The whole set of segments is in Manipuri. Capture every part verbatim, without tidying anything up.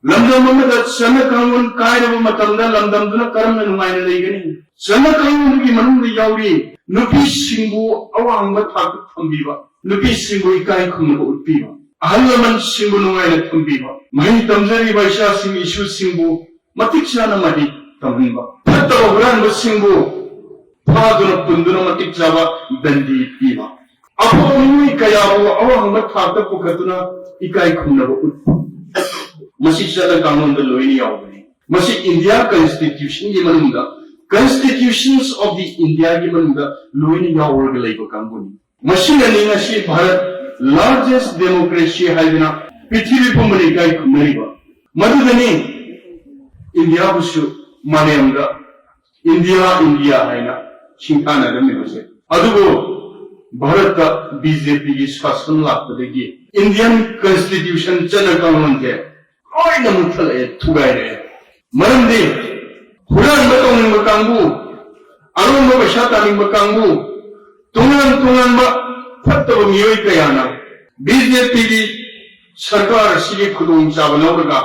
ꯂꯝꯗꯝ ꯑꯃꯗ ꯆꯠꯅ ꯀꯥꯡꯂꯣꯟ ꯀꯥꯏꯔꯕ ꯃꯇꯝꯗ ꯂꯝꯗꯝꯗꯨꯅ ꯀꯔꯝꯅ ꯅꯨꯡꯉꯥꯏꯅ ꯂꯩꯒꯅꯤ? ꯆꯠꯅ ꯀꯥꯡꯂꯣꯟꯒꯤ ꯃꯅꯨꯡꯗ ꯌꯥꯎꯔꯤ ꯅꯨꯄꯤꯁꯤꯡꯕꯨ ꯑꯋꯥꯡꯕ ꯊꯥꯛꯇ ꯊꯝꯕꯤꯕ, ꯅꯨꯄꯤꯁꯤꯡꯕꯨ ꯏꯀꯥꯏ ꯈꯨꯝꯅꯕ ꯎꯠꯄꯤꯕ, ꯑꯍꯜ ꯂꯃꯟꯁꯤꯡꯕꯨ ꯅꯨꯡꯉꯥꯏꯅ ꯊꯝꯕꯤꯕ, ꯃꯍꯩ ꯇꯝꯖꯔꯤꯕ ꯏꯆꯥꯁꯤꯡ ꯏꯁꯨꯁꯤꯡꯕꯨ ꯃꯇꯤꯛ ꯆꯥꯅ ꯃꯍꯩ ꯇꯝꯍꯟꯕ, ꯐꯠꯇꯕ ꯍꯨꯔꯥꯟꯕꯁꯤꯡꯕꯨ ꯐꯥꯗꯨꯅ ꯄꯨꯟꯗꯨꯅ ꯃꯇꯤꯛ ꯆꯥꯕ ꯗꯟꯗꯤ ꯄꯤꯕ, ꯑꯐꯕ ꯃꯤꯑꯣꯏ ꯀꯌꯥꯕꯨ ꯑꯋꯥꯡꯕ ꯊꯥꯛꯇ ꯄꯨꯈꯠꯇꯨꯅ ꯏꯀꯥꯏ ꯈꯨꯝꯅꯕ ꯎꯠꯄ, ꯃꯁꯤ ꯆꯠꯅ ꯀꯥꯡꯂꯣꯟꯗ ꯂꯣꯏꯅ ꯌꯥꯎꯕꯅꯤ꯫ ꯃꯁꯤ ꯏꯟꯗꯤꯌꯥ ꯀꯟꯁꯇꯤꯇ꯭ꯌꯨꯁꯟꯒꯤ ꯃꯅꯨꯡꯗ, Constitutions of the Indiaꯒꯤ ꯃꯅꯨꯡꯗ ꯂꯣꯏꯅ ꯌꯥꯎꯔꯒ ꯂꯩꯕ ꯀꯥꯡꯕꯨꯅꯤ꯫ ꯃꯁꯤꯅꯅꯤ ꯉꯁꯤ ꯚꯥꯔꯠ largest democracy ꯍꯥꯏꯗꯅ ꯄ꯭ꯔꯤꯊꯤꯕꯤ ꯄꯨꯝꯕꯅ ꯏꯀꯥꯏ ꯈꯨꯝꯅꯔꯤꯕ꯫ ꯃꯗꯨꯗꯅꯤ ꯏꯟꯗꯤꯌꯥꯕꯨꯁꯨ ꯃꯥꯂꯦꯝꯗ ꯏꯟꯗꯤꯌꯥ, ꯏꯟꯗꯤꯌꯥ ꯍꯥꯏꯅ ꯁꯤꯡꯊꯥꯅꯔꯝꯃꯤꯕꯁꯦ꯫ ꯑꯗꯨꯕꯨ ꯚꯥꯔꯠꯇ ꯕꯤ ꯖꯦ ꯄꯤꯒꯤ ꯁꯥꯁꯟ ꯂꯥꯛꯄꯗꯒꯤ ꯏꯟꯗꯤꯌꯟ ꯀꯟꯁꯇꯤꯇ꯭ꯌꯨꯁꯟ ꯆꯠꯅ ꯀꯥꯡꯂꯣꯟꯁꯦ ꯂꯣꯏꯅ ꯃꯨꯠꯊꯠꯂꯛꯑꯦ, ꯊꯨꯒꯥꯏꯔꯛꯑꯦ꯫ ꯃꯔꯝꯗꯤ ꯍꯨꯔꯥꯟꯕ ꯇꯧꯅꯤꯡꯕ ꯀꯥꯡꯕꯨ, ꯑꯔꯣꯟꯕ ꯄꯩꯁꯥ ꯇꯥꯅꯤꯡꯕ ꯀꯥꯡꯕꯨ, ꯇꯣꯉꯥꯟ ꯇꯣꯉꯥꯟꯕ ꯐꯠꯇꯕ ꯃꯤꯑꯣꯏ ꯀꯌꯥꯅ ꯕꯤ ꯖꯦ ꯄꯤꯒꯤ ꯁꯔꯀꯥꯔ ꯑꯁꯤꯒꯤ ꯈꯨꯗꯣꯡꯆꯥꯕ ꯂꯧꯔꯒ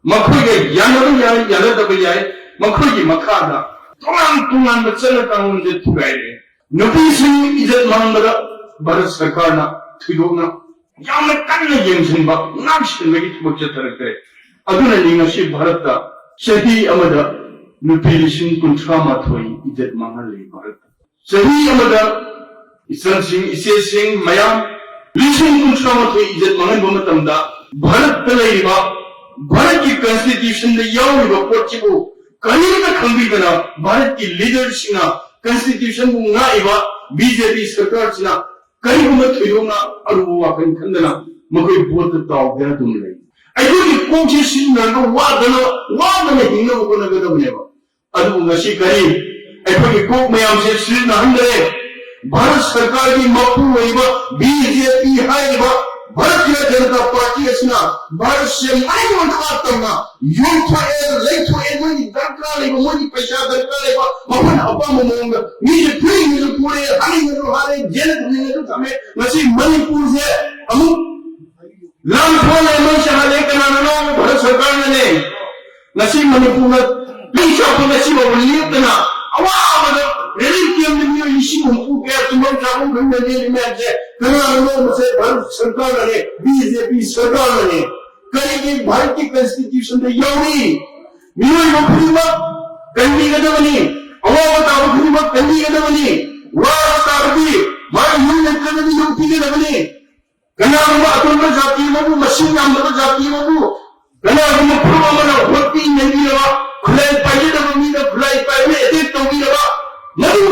ꯃꯈꯣꯏꯒ ꯌꯥꯅꯕ ꯌꯥꯏ, ꯌꯥꯅꯗꯕ ꯌꯥꯏ, ꯃꯈꯣꯏꯒꯤ ꯃꯈꯥꯗ ꯇꯣꯉꯥꯟ ꯇꯣꯉꯥꯟꯕ ꯆꯠꯅ ꯀꯥꯡꯂꯣꯟꯁꯦ ꯊꯨꯒꯥꯏꯔꯦ꯫ ꯅꯨꯄꯤꯁꯤꯡ ꯏꯖꯠ ꯃꯥꯡꯕꯗ ꯚꯥꯔꯠ ꯁꯔꯀꯥꯔꯅ ꯊꯣꯏꯗꯣꯛꯅ ꯌꯥꯝꯅ ꯀꯟꯅ ꯌꯦꯡꯁꯤꯟꯕ, ꯉꯥꯛꯁꯦꯟꯕꯒꯤ ꯊꯕꯛ ꯆꯠꯊꯔꯛꯇ꯭ꯔꯦ꯫ ꯑꯗꯨꯅꯅꯤ ꯉꯁꯤ ꯚꯥꯔꯠꯇ ꯆꯍꯤ ꯑꯃꯗ ꯅꯨꯄꯤ ꯂꯤꯁꯤꯡ ꯀꯨꯟꯊ꯭ꯔꯥ ꯃꯥꯊꯣꯏ ꯏꯖꯠ ꯃꯥꯡꯍꯜꯂꯤ ꯚꯥꯔꯠꯇ꯫ ꯆꯍꯤ ꯑꯃꯗ ꯏꯆꯟꯁꯤꯡ, ꯏꯆꯦꯁꯤꯡ ꯃꯌꯥꯝ ꯂꯤꯁꯤꯡ ꯀꯨꯟꯊ꯭ꯔꯥ ꯃꯥꯊꯣꯏ ꯏꯖꯠ ꯃꯥꯡꯍꯟꯕ ꯃꯇꯝꯗ ꯚꯥꯔꯠꯇ ꯂꯩꯔꯤꯕ, ꯚꯥꯔꯠꯀꯤ ꯀꯟꯁꯇꯤꯇ꯭ꯌꯨꯁꯟꯗ ꯌꯥꯎꯔꯤꯕ ꯄꯣꯠꯁꯤꯕꯨ ꯀꯔꯤꯝꯇ ꯈꯪꯕꯤꯗꯅ ꯚꯥꯔꯠꯀꯤ ꯂꯤꯗꯔꯁꯤꯡꯅ ꯀꯟꯁꯇꯤꯇ꯭ꯌꯨꯁꯟꯕꯨ ꯉꯥꯛꯏꯕ ꯕꯤ ꯖꯦ ꯄꯤ ꯁꯔꯀꯥꯔꯁꯤꯅ ꯀꯔꯤꯒꯨꯝꯕ ꯊꯣꯏꯗꯣꯛꯅ ꯑꯔꯨꯕ ꯋꯥꯈꯜ ꯈꯟꯗꯅ ꯃꯈꯣꯏ ꯚꯣꯠꯇ ꯇꯥꯎꯗꯅ ꯑꯗꯨꯝ ꯂꯩ꯫ ꯑꯩꯈꯣꯏꯒꯤ ꯀꯣꯛꯁꯦ ꯁꯤꯖꯤꯟꯅꯔꯒ ꯋꯥꯗꯅ, ꯋꯥꯗꯅ ꯍꯤꯡꯅꯕ ꯍꯣꯠꯅꯒꯗꯕꯅꯦꯕ꯫ ꯑꯗꯨꯕꯨ ꯉꯁꯤ ꯀꯔꯤ? ꯑꯩꯈꯣꯏꯒꯤ ꯀꯣꯛ ꯃꯌꯥꯝꯁꯦ ꯁꯤꯖꯤꯟꯅꯍꯟꯗ꯭ꯔꯦ꯫ ꯚꯥꯔꯠ ꯁꯔꯀꯥꯔꯒꯤ ꯃꯄꯨ ꯑꯣꯏꯕ ꯕꯤ ꯖꯦ ꯄꯤ ꯍꯥꯏꯔꯤꯕ ꯚꯥꯔꯇꯤꯌ ꯖꯅꯇꯥ ꯄꯥꯔꯇꯤ ꯑꯁꯤꯅ ꯚꯥꯔꯠꯁꯦ ꯃꯥꯏ ꯃꯈꯥ ꯇꯝꯅ ꯌꯣꯟꯊꯣꯛꯑꯦ, ꯂꯩꯊꯣꯛꯑꯦ꯫ ꯃꯣꯏꯒꯤ ꯗꯔꯀꯥꯔ ꯂꯩꯕ, ꯃꯣꯏꯒꯤ ꯄꯩꯁꯥ ꯗꯔꯀꯥꯔ ꯂꯩꯕ, ꯃꯈꯣꯏꯅ ꯑꯄꯥꯝꯕ ꯃꯑꯣꯡꯗ ꯃꯤꯁꯦ ꯐꯨꯅꯤꯡꯉꯁꯨ ꯐꯨꯔꯦ, ꯍꯥꯠꯅꯤꯡꯉꯁꯨ ꯍꯥꯠꯂꯦ, ꯖꯦꯜꯗ ꯊꯝꯅꯤꯡꯉꯁꯨ ꯊꯝꯃꯦ꯫ ꯉꯁꯤ ꯃꯅꯤꯄꯨꯔꯁꯦ ꯑꯃꯨꯛ ꯂꯥꯟ ꯊꯣꯛꯍꯜꯂꯦ, ꯃꯣꯏꯁꯦ ꯍꯥꯠꯂꯦ꯫ ꯀꯅꯥꯅꯅꯣ? ꯚꯥꯔꯠ ꯁꯔꯀꯥꯔ ꯉꯁꯤ ꯃꯅꯤꯄꯨꯔꯅ ꯄꯤ ꯁꯥꯐꯝ ꯑꯁꯤꯐꯥꯎꯕ ꯂꯦꯞꯇꯅ ꯑꯋꯥꯕꯗ ꯔꯤꯂꯤꯐ ꯀꯦꯝꯗ ꯃꯤꯑꯣꯏ ꯂꯤꯁꯤꯡ ꯍꯨꯝꯐꯨ ꯀꯌꯥ ꯇꯨꯝꯐꯝ ꯆꯥꯐꯝ ꯈꯪꯗꯅ ꯂꯦꯜꯂꯤ ꯃꯌꯥꯝꯁꯦ ꯀꯅꯥꯅꯅꯣ? ꯃꯁꯦ ꯚꯥꯔꯠ ꯁꯔꯀꯥꯔꯅꯅꯦ, ꯕꯤ ꯖꯦ ꯄꯤ ꯁꯔꯀꯥꯔꯅꯅꯦ꯫ ꯀꯔꯤꯒꯤ ꯚꯥꯔꯠꯀꯤ ꯀꯟꯁꯇꯤꯇ꯭ꯌꯨꯁꯟꯗ ꯌꯥꯎꯔꯤ? ꯃꯤꯑꯣꯏꯕ ꯈꯨꯗꯤꯡꯃꯛ ꯀꯟꯕꯤꯒꯗꯕꯅꯤ, ꯑꯋꯥꯕ ꯇꯥꯕ ꯈꯨꯗꯤꯡꯃꯛ ꯀꯟꯕꯤꯒꯗꯕꯅꯤ꯫ ꯋꯥꯕ ꯇꯥꯔꯗꯤ ꯃꯥꯒꯤ ꯌꯨꯝ ꯂꯩꯇ꯭ꯔꯒꯗꯤ ꯌꯨꯝ ꯄꯤꯒꯗꯕꯅꯤ꯫ ꯀꯅꯥꯒꯨꯝꯕ ꯑꯇꯣꯟꯕ ꯖꯥꯇꯤ ꯑꯃꯕꯨ, ꯃꯁꯤꯡ ꯌꯥꯝꯗꯕ ꯖꯥꯇꯤ ꯑꯃꯕꯨ ꯀꯅꯥꯒꯨꯝꯕ ꯐꯨꯔꯨꯞ ꯑꯃꯅ ꯍꯣꯠꯄꯤ ꯅꯩꯕꯤꯔꯕ, ꯈꯨꯠꯂꯥꯏ ꯄꯥꯏꯖꯗꯕ ꯃꯤꯗ ꯈꯨꯠꯂꯥꯏ ꯄꯥꯏꯕꯅ ꯑꯦꯇꯦꯛ ꯇꯧꯕꯤꯔꯕ, ꯃꯗꯨ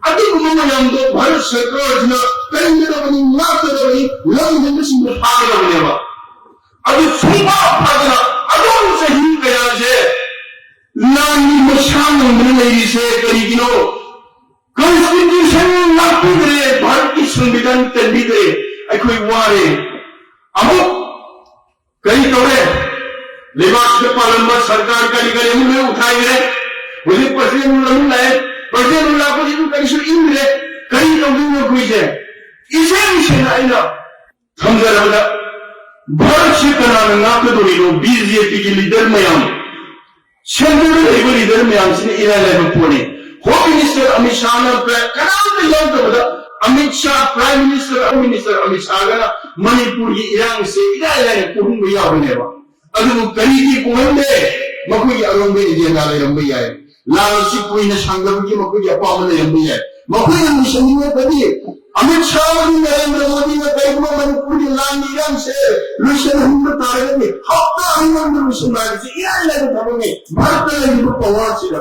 ꯑꯗꯨꯒꯨꯝꯕ ꯃꯌꯥꯝꯗꯣ ꯚꯥꯔꯠ ꯁꯔꯀꯥꯔꯁꯤꯅ ꯀꯟꯒꯗꯕꯅꯤ, ꯉꯥꯛꯀꯗꯕꯅꯤ, ꯂꯝ ꯍꯦꯟꯕꯁꯤꯡꯗꯣ ꯐꯥꯒꯗꯕꯅꯦꯕ꯫ ꯑꯗꯨ ꯁꯨꯡꯐꯥ ꯐꯥꯗꯅ ꯑꯗꯨꯝ ꯆꯍꯤ ꯀꯌꯥꯁꯦ ꯂꯥꯟꯒꯤ ꯃꯩꯁꯥ ꯅꯪꯗꯅ ꯂꯩꯔꯤꯁꯦ ꯀꯔꯤꯒꯤꯅꯣ? ꯀꯟꯁꯇꯤꯇ꯭ꯌꯨꯁꯟ ꯉꯥꯛꯄꯤꯗ꯭ꯔꯦ, ꯚꯥꯔꯠꯀꯤ ꯁꯪꯕꯤꯙꯥꯟ ꯀꯟꯕꯤꯗ꯭ꯔꯦ꯫ ꯑꯩꯈꯣꯏ ꯋꯥꯔꯦ꯫ ꯑꯃꯨꯛ ꯀꯔꯤ ꯇꯧꯔꯦ? ꯂꯩꯕꯥꯛꯁꯤꯗ ꯄꯥꯜꯂꯝꯕ ꯁꯔꯀꯥꯔ ꯀꯔꯤ ꯀꯔꯤ ꯑꯃꯨꯛ ꯂꯣꯏ ꯎꯊꯥꯏꯈ꯭ꯔꯦ꯫ ꯍꯧꯖꯤꯛ ꯄ꯭ꯔꯁꯤꯗꯦꯟ ꯔꯨꯜ ꯑꯃꯨꯛ ꯂꯥꯛꯑꯦ꯫ ꯄ꯭ꯔꯁꯤꯗꯦꯟ ꯔꯨꯜ ꯂꯥꯛꯄꯁꯤꯁꯨ ꯀꯔꯤꯁꯨ ꯏꯟꯗ꯭ꯔꯦ꯫ ꯀꯔꯤ ꯇꯧꯗꯣꯏꯅꯣ ꯑꯩꯈꯣꯏꯁꯦ? ꯏꯁꯦꯡ ꯁꯦꯡꯅ ꯑꯩꯅ ꯊꯝꯖꯔꯕꯗ, ꯚꯥꯔꯠꯁꯤ ꯀꯅꯥꯅ ꯉꯥꯛꯀꯗꯧꯔꯤꯅꯣ? ꯕꯤ ꯖꯦ ꯄꯤꯒꯤ ꯂꯤꯗꯔ ꯃꯌꯥꯝ, ꯁꯦꯟꯇꯔꯗ ꯂꯩꯕ ꯂꯤꯗꯔ ꯃꯌꯥꯝꯁꯤꯅ ꯏꯔꯥꯏ ꯂꯥꯏꯕ ꯄꯣꯠꯅꯤ꯫ ꯍꯣꯝ ꯃꯤꯅꯤꯁꯇꯔ ꯑꯃꯤꯠ ꯁꯥꯍꯅ ꯄ꯭ꯔ-, ꯀꯅꯥꯝꯇ ꯌꯥꯎꯗꯕꯗ Amit Shah, prime minister, home minister Amit ꯁꯥꯍꯒꯅ ꯃꯅꯤꯄꯨꯔꯒꯤ ꯏꯔꯥꯡꯁꯦ ꯏꯔꯥꯏ ꯂꯥꯏꯅ ꯀꯣꯛꯍꯟꯕ ꯌꯥꯕꯅꯦꯕ꯫ ꯑꯗꯨꯕꯨ ꯀꯔꯤꯒꯤ ꯀꯣꯛꯍꯟꯗꯦ? ꯃꯈꯣꯏꯒꯤ ꯑꯔꯣꯟꯕ ꯑꯦꯖꯦꯟꯗꯥ ꯂꯩꯔꯝꯕ ꯌꯥꯏ, ꯂꯥꯟ ꯑꯁꯤ ꯀꯨꯏꯅ ꯁꯥꯡꯗꯕꯒꯤ ꯃꯈꯣꯏꯒꯤ ꯑꯄꯥꯝꯕ ꯂꯩꯔꯝꯕ ꯌꯥꯏ꯫ ꯃꯈꯣꯏꯅ ꯂꯣꯏꯁꯤꯟꯅꯤꯡꯉꯒꯗꯤ ꯑꯃꯤꯠ ꯁꯥꯍ ꯑꯃꯗꯤ ꯅꯔꯦꯟꯗ꯭ꯔ ꯃꯣꯗꯤꯅ ꯀꯔꯤꯒꯨꯝꯕ ꯃꯅꯤꯄꯨꯔꯒꯤ ꯂꯥꯟꯒꯤ ꯏꯔꯥꯡꯁꯦ ꯂꯣꯏꯁꯤꯟꯍꯟꯕ ꯇꯥꯔꯒꯗꯤ ꯍꯞꯇꯥ ꯑꯅꯤ ꯃꯅꯨꯡꯗ ꯂꯣꯏꯁꯤꯟꯕ ꯍꯥꯏꯕꯁꯤ ꯏꯔꯥꯏ ꯂꯥꯏꯕ ꯊꯕꯛꯅꯤ꯫ ꯚꯥꯔꯠꯇ ꯂꯩꯔꯤꯕ ꯄꯋꯥꯔꯁꯤꯗ